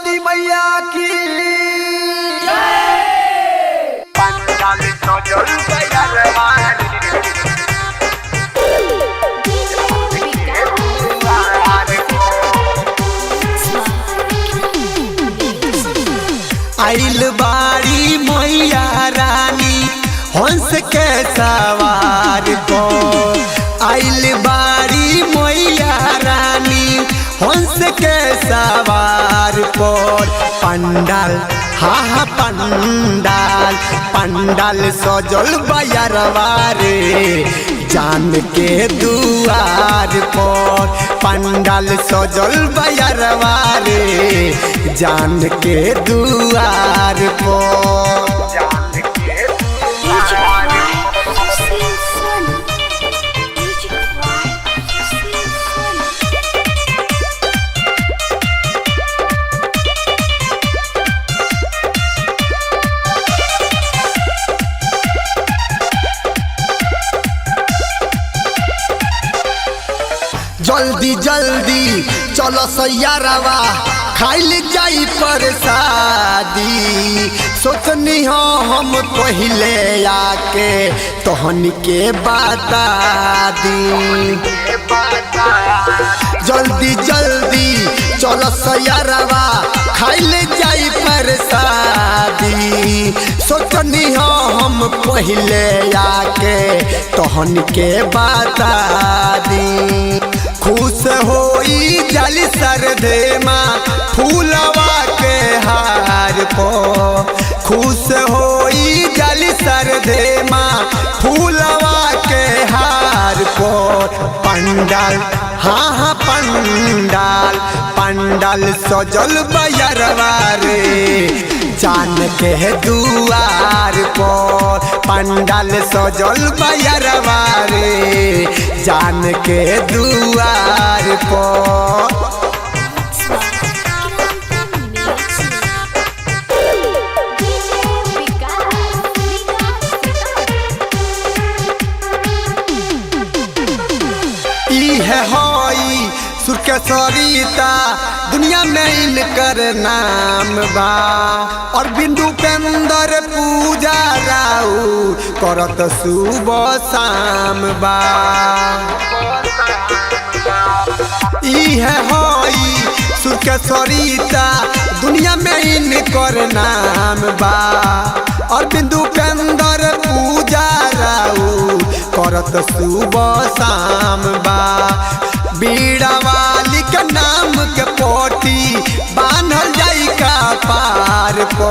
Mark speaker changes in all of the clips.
Speaker 1: सरस्वती मैया की।
Speaker 2: आइल बारी मैया रानी हंस के सवार को, आइल बारी मैया रानी हंस के सवार पर पंडाल, हा हा पंडाल, पंडाल सजल बयरवा रे जान के दुआर पर, पंडाल सजल बयरवा रे जान के दुआर पर।
Speaker 3: Music by Hussein Soni. Music by Hussein Soni.
Speaker 2: जल्दी जल्दी चलो सैयारवा खाइल जाई परसादी, सोचनी हो हम पहले आके तोहन के बता दी। जल्दी जल्दी चलो सैयारवा खाइल जाई परसादी, सोचनी हो हम पहले आके तोहन के बता दी। खुश होई जाली सरदे माँ फूलवा के हार पो, खुश होई जाली सरदे माँ फूलवा के हार पो। पंडाल, हाँ हाँ पंडाल, पंडाल सजल बयरवा रे जान के दुआर पर, पंडाल सजल बयरवा रे जान के दुआर पर।
Speaker 3: DJ Vikas, Vikas
Speaker 2: इहे होई सुर के सरिता दुनिया में इनकर नाम बा, और बिंदु पेंदर पूजा राउ करत सुबह शाम बा। इहे होई सुर के सरिता दुनिया में इनकर नाम बा, और बिंदु पेंदर पूजा राउ करत सुबह शाम बा। बीड़ा वाली के नाम के पोटी बान्हल जाई का पार पो,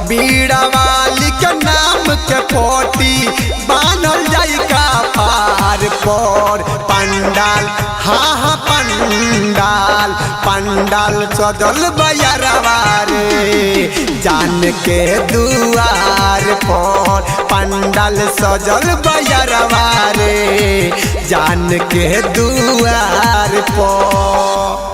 Speaker 2: बीड़ा वाली के नाम के पोटी बान्हल जाई का पार पर। पंडाल, हाँ हाँ पंडाल, पंडाल सजल बयरवा रे जान के दुआर पर, पंडाल सजल बयरवा रे जान के दुआर पर।